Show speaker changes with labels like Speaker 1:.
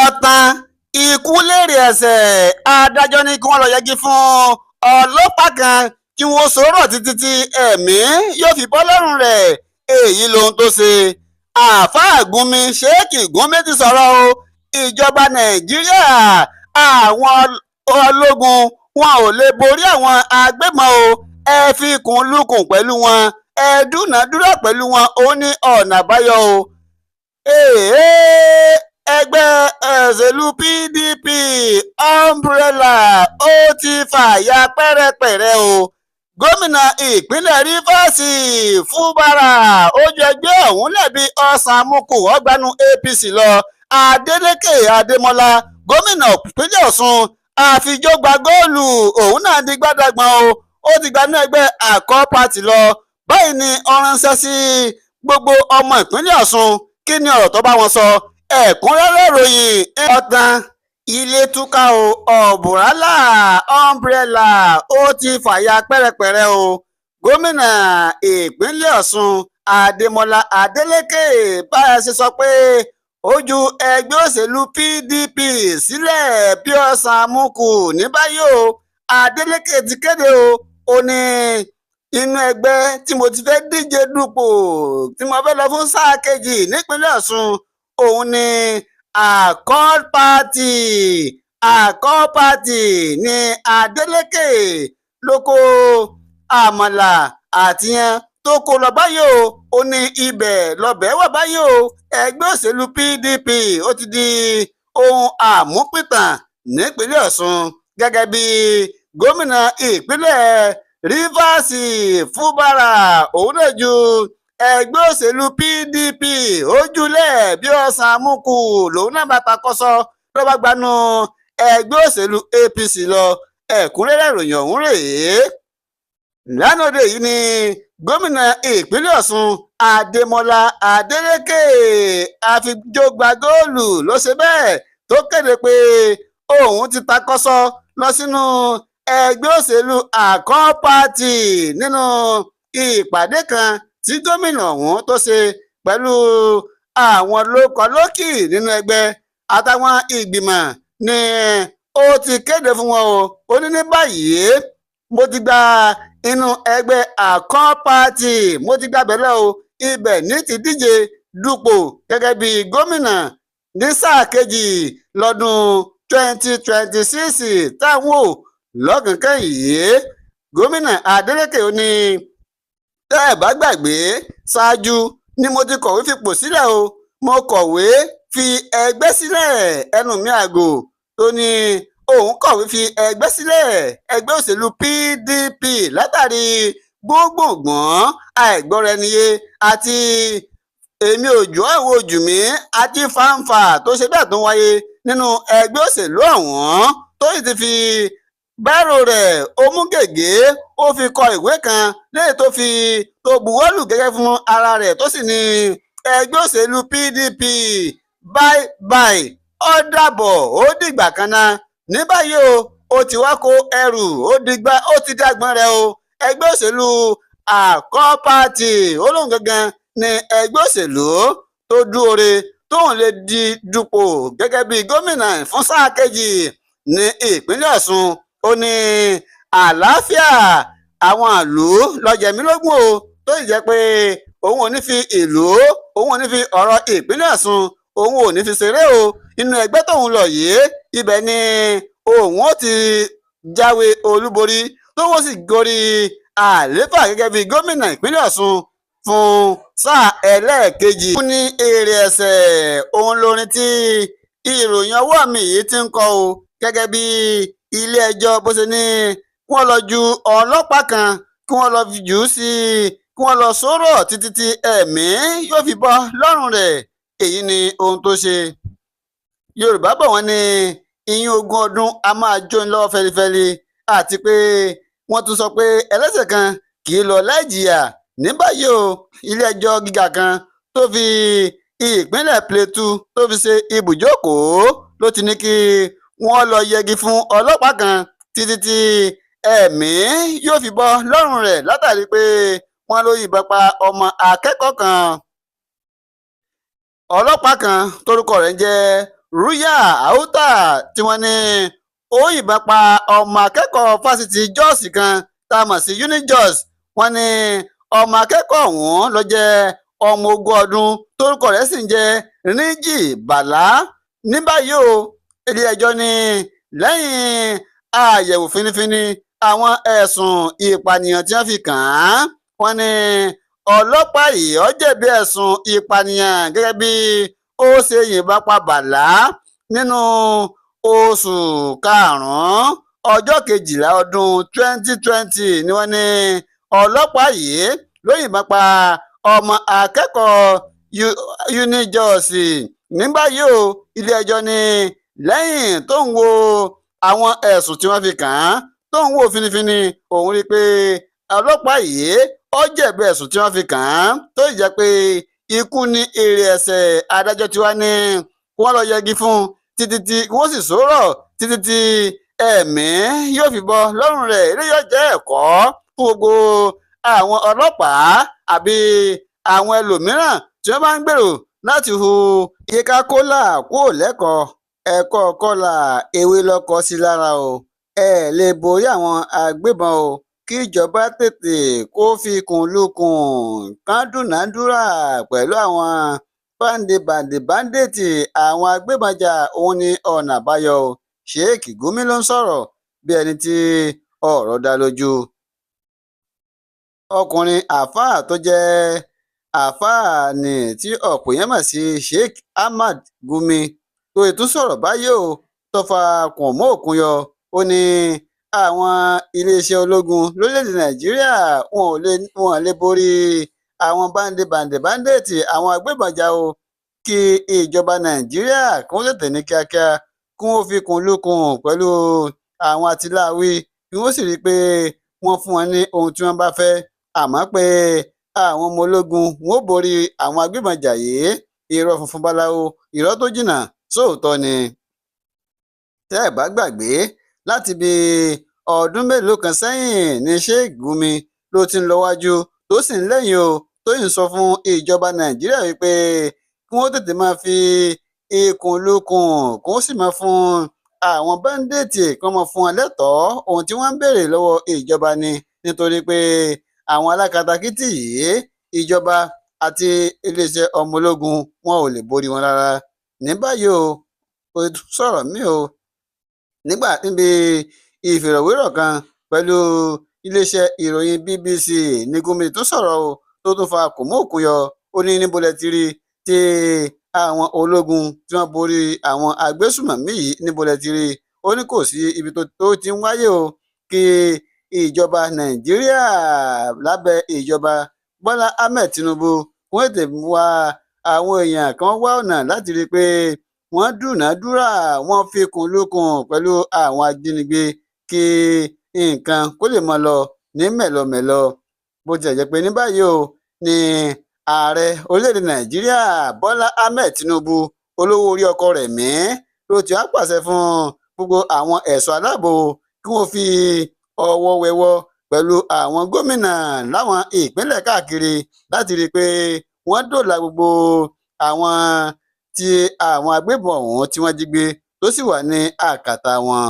Speaker 1: Ọ̀tàn ikú lérè ẹ̀ṣẹ̀. Adájọ́ ní kí wọ́n lọ yẹgi fún ọlọ́pàá kan kí wọ́n sọ̀rọ̀ títí tí ẹ̀mí yóò fi bọ́ lọ́rùn rẹ̀. Èyí lohun tó ṣe. Àáfàá Gúnmi, Sheikh Gúnmi ti sọ̀rọ̀ o. Ìjọba Nàìjíríà, àwọn ológun wọn ò lè borí àwọn agbébọn o. Ẹ fi kùn lukùn pẹ̀lú wọn, ẹ dúnàádúrà pẹ̀lú wọn, ó ní ọ̀nà àbáyọ o. Ẹgbẹ́ òṣèlú PDP umbrella ó ti fàya pẹ́rẹpẹ̀rẹ o. Gómìnà ìpínlẹ̀ Rivers Fubara ó ju ẹgbẹ́ ọ̀hún lẹ́bi ọ̀sán amúkù ọgbànú APC lọ. Adeleke Adémọlá, gómìnà ìpínlẹ̀ Ọ̀ṣun àfijọ́gba góòlù, òun náà di gbádàgbọ́n o. Ó ti gbanú ẹgbẹ́ Accord Party lọ. Báyìí ni ó ránṣẹ́ sí gbogbo ọmọ ìpínlẹ̀ Ọ̀ṣun. Kí ni ọ̀rọ̀ tó bá wọn sọ? Ẹ̀kúnrẹ́rẹ́ ìròyìn. Ọ̀tàn ilé túká o. Ọ̀bùrálà umbrella ó ti fàya pẹ́rẹpẹ̀rẹ o. Gómìnà ìpínlẹ̀ Ọ̀ṣun Adémọlá Adélékè, bá a ṣe sọ pé ó ju ẹgbẹ́ òṣèlú PDP sílẹ̀ bí ọ̀sán amúkù ní báyìí o. Adélékè ti kéde o. Ó ní inú ẹgbẹ́ tí mo ti fẹ́ díje dupò, tí mo fẹ́ lọ fún sáà kejì nípínlẹ̀ Ọ̀ṣun, òun ni Accord Party. Accord Party ní Adeleke ló kó àmàlà àtìyẹn tó kó lọ báyìí o. Ó ní ibẹ̀ lọ́bẹ̀ wà báyìí o. Ẹgbẹ́ òṣèlú PDP ó ti di ohun àmúpìtàn nípínlẹ̀ Ọ̀ṣun. Gẹ́gẹ́ bí gómìnà ìpínlẹ̀ Rivers Fubara, òun náà ju ẹgbẹ́ òṣèlú PDP ojúlẹ̀ bí ọ̀sán amúkù, lòun náà bá takọ́sọ́ ló bá gbanú ẹgbẹ́ òṣèlú APC lọ. Ẹ̀kúnrẹ́rẹ́ ìròyìn ọ̀hún rèé. Lánàá òde yìí ni gómìnà ìpínlẹ̀ Ọ̀ṣun Adémọlá Adélékè àfijọgba góòlù ló ṣe bẹ́ẹ̀ tó kéde pé òun ti takọ́sọ́ lọ sínú ẹgbẹ́ òṣèlú Accord Party nínú ìpàdé kan tí gómìnà ọ̀hún tó ṣe pẹ̀lú àwọn lókọlókì nínú ẹgbẹ́ àtàwọn ìgbìmọ̀ ni ó ti kéde fún wọn o. Ó ní ní báyìí, mo ti gba inú ẹgbẹ́ Accord Party, mo ti gbàbẹ̀ lọ o. Ibẹ̀ ní ti díje dupò gẹ́gẹ́ bí gómìnà ní sáà kejì lọ́dún 2026 táwọn ò lọ́kànkán yìí. Gómìnà Adeleke, ó ní tẹ́ ẹ̀ bá gbàgbé, ṣáájú ni mo ti kọ̀wé fipò sílẹ̀ o. Mo kọ̀wé fi ẹgbẹ́ sílẹ̀. Ẹnu mi àgò tó ní òun kọ̀wé fi ẹgbẹ́ sílẹ̀, ẹgbẹ́ òṣèlú PDP, látàrí gbogbogbòn àìgbọ́ra-ẹni-yé àti èmi òjò àwọn ojú mi àti fàǹfà tó ṣe bẹ́ẹ̀ tó ń wáyé nínú ẹgbẹ́ òṣèlú ọ̀hún, tó sì ti fi báírò rẹ̀ ó mú gègé, ó fi kọ ìwé kan léyìí tó fi tó buwọ́lù gẹ́gẹ́ fún ara rẹ̀, tó sì ní ẹgbẹ́ òṣèlú PDP, bye bye, ó dàbọ̀, ó dìgbà kan náà. Ní báyìí o, ó ti wá kó ẹrù, ó dìgbà, ó ti dàgbọ́n rẹ̀ o. Ẹgbẹ́ òṣèlú Accord Party, ó lóun gangan ní ẹgbẹ́ òṣèlú tó dúore tóun lè di dupò gẹ́gẹ́ bí gómìnà fún sáà kejì ní ìpínlẹ̀ Ọ̀ṣun. Ó ní àlàáfíà àwọn ìlú lọ́jẹ̀mílógún o, tó sì jẹ́ pé òun ò ní fi ìlú, òun ò ní fi ọ̀rọ̀ ìpínlẹ̀ Ọ̀ṣun, òun ò ní fi ṣeré o. Inú ẹgbẹ́ tóun lọ yìí, ibẹ̀ ni òun ó ti jáwé olúborí, tó wọ́n sì gorí àlééfà gẹ́gẹ́ bí gómìnà ìpínlẹ̀ Ọ̀ṣun fún sáà ẹlẹ́ẹ̀kejì. Ó ní èrè ẹ̀ṣẹ̀ òun lórin tí ìròyìn ọwọ́ mi yìí ti ń kọ o. Gẹ́gẹ́ bí ilé-ẹjọ́ bó ṣe ní kí wọ́n lọ ju ọlọ́pàá kan, kí wọ́n lọ jù ú sí, kí wọ́n lọ sọ̀rọ̀ títí tí ẹ̀mí yóò fi bọ́ lọ́rùn rẹ̀. Èyí ni ohun tó ṣe. Yorùbá bọ̀, wọ́n ní ìyún ogún ọdún a máa jóni lọ́wọ́ fẹlifẹli, àti pé wọ́n tún sọ pé ẹlẹ́ṣẹ̀ kan kì í lọ láì jìyà. Ní báyìí o, ilé-ẹjọ́ gíga kan tó fi ìpínlẹ̀ Plateau tó fi ṣe ibùjókòó ló ti ní kí wọ́n lọ yẹgi fún ọlọ́pàá kan títí tí ẹ̀mí yóò fi bọ́ lọ́rùn rẹ̀ látàrí pé wọ́n ló yìnbọn pa ọmọ akẹ́kọ̀ọ́ kan. Ọlọ́pàá kan tórúkọ rẹ̀ ń jẹ́ Ruya Auta tí wọ́n ní ó yìnbọn pa ọmọ akẹ́kọ̀ọ́ fásitì Jos kan tá a mọ̀ sí UNIJOS. Wọ́n ní ọmọ akẹ́kọ̀ọ́ ọ̀hún ló jẹ́ ọmọ 20 ọdún, torúkọ rẹ̀ sì ń jẹ́ Ríjì Bàlá. Ní báyìí o, ilé-ẹjọ́ ní lẹ́yìn àyẹ̀wò fínífíní àwọn ẹ̀sùn ìpànìyàn tí wọ́n fi kàn án, wọ́n ní ọlọ́pàá yìí ó jẹ̀bi ẹ̀sùn ìpànìyàn gẹ́gẹ́ bí ó ṣe yìnbọn pa Bàlá nínú oṣù karùn-ún ọjọ́ 12 ọdún 2020 ni wọ́n ní ọlọ́pàá yìí ló yìnbọn pa ọmọ akẹ́kọ̀ọ́ UNIJOS. Nígbà yìí o, ilé-ẹjọ́ ní lẹ́yìn tó ń wo àwọn ẹ̀sùn tí wọ́n fi kàn án, tó ń wò finifini, òun rí i pé ọlọ́pàá yìí ó jẹ̀bi ẹ̀sùn tí wọ́n fi kàn án, tó sì jẹ́ pé ikú ní èrè ẹ̀ṣẹ̀. Adájọ́ tí wàá ní kí wọ́n lọ yẹgi fún un títí tí wọ́n sì sọ̀rọ̀ títí tí ẹ̀mí yóò fi bọ́ lọ́rùn rẹ̀. Eré yóò jẹ́ ẹ̀kọ́ fún gbogbo àwọn ọlọ́pàá àbí àwọn ẹlòmíràn tí wọ́n bá ń gbèrò láti hu ìka kólà kúrò lẹ́kọ̀ọ́ ẹ̀kọ́ kọ́là ewé lọ́kọ́ sí lára o. Ẹ lè borí àwọn agbébọn o, kíjọba tètè kó fikùn lukùn kán dúnàádúrà pẹ̀lú àwọn báńdíbàǹdì àwọn agbébọn jà, òun ní ọ̀nà àbáyọ o. Sheik Gumi ló ń sọ̀rọ̀ bí ẹni tí ọ̀rọ̀ dá lójú. Ọkùnrin àáfàá tó jẹ́ àáfàá ní tí ọ̀pọ̀ èèyàn mọ̀ sí Sheik Ahmad Gumi tó tún sọ̀rọ̀ báyìí o, tó fa kòmó-òkun yọ. Ó ní àwọn iléeṣẹ́ ológun lórílẹ̀‐èdè Nàìjíríà wọn ò lè borí àwọn báńdíbàǹdì àwọn agbébọn jà o, kí ìjọba Nàìjíríà kí wọ́n tètè ní kíákíá kí wọ́n fi kùn lukùn pẹ̀lú àwọn àtìláàwí, kí wọ́n sì rí i pé wọ́n fún wọn ní ohun tí wọ́n bá fẹ́. Àmọ́ pé àwọn ọmọ ológun wọn ò borí àwọn agbébọn jà yìí, irọ́ funfun báláwo, irọ́ tó jìnnà sóòótọ́ ni. Tẹ́ ẹ̀ bá gbàgbé, láti bí ọdún mélòó kan sẹ́yìn ní Sheik Gumi ló ti ń lọ wájú tó sì ń lẹ́yìn o, tó sì ń sọ fún ìjọba Nàìjíríà wípé kí wọ́n tètè máa fi ikùn lukùn, kí wọ́n sì máa fún àwọn báńdíìtì, kí wọ́n máa fún wọn lẹ́tọ̀ọ́ ohun tí wọ́n ń béèrè lọ́wọ́ ìjọba ni, nítorí pé àwọn alákatakítí yìí, ìjọba àti iléeṣẹ́ ọmọ ológun wọn ò lè borí wọn rárá. Ní báyìí o, ó tún sọ̀rọ̀ mí o nígbà níbi ìfọ̀rọ̀wérọ̀ kan pẹ̀lú iléeṣẹ́ ìròyìn BBC ní Gumi tún sọ̀rọ̀ o, tó tún fa kòmó-òkun yọ. Ó ní níbo lẹ ti rí tí àwọn ológun tí wọ́n borí àwọn agbésùmọ̀mí yìí? Níbo lẹ ti rí? Ó ní kò sí ibi tó ti ń wáyé o, kí ìjọba Nàìjíríà lábẹ́ ìjọba Bọ́lá Ahmed Tinubu wọ́n tètè wá àwọn èèyàn kan wá ọ̀nà láti rí i pé wọ́n dúnàádúrà, wọ́n fikùn lukùn pẹ̀lú àwọn ajínigbé, kí nǹkan kó lè máa lọ ní mẹ̀lọmẹ̀lọ. Bó tilẹ̀ jẹ́ pé ní báyìí o ní ààrẹ orílẹ̀-èdè Nàìjíríà Bọ́lá Ahmed Tinubu, olówó orí ọkọ rẹ̀ mí, ló ti wá pàṣẹ fún gbogbo àwọn ẹ̀ṣọ́ aláàbò kí wọ́n fi ọwọ́ wẹwọ́ pẹ̀lú àwọn gómìnà láwọn ìpínlẹ̀ káàkiri láti rí i pé wọ́n dóòlà gbogbo àwọn tí àwọn agbébọn ọ̀hún tí wọ́n jí gbé tó sì wà ní àkàtà wọn.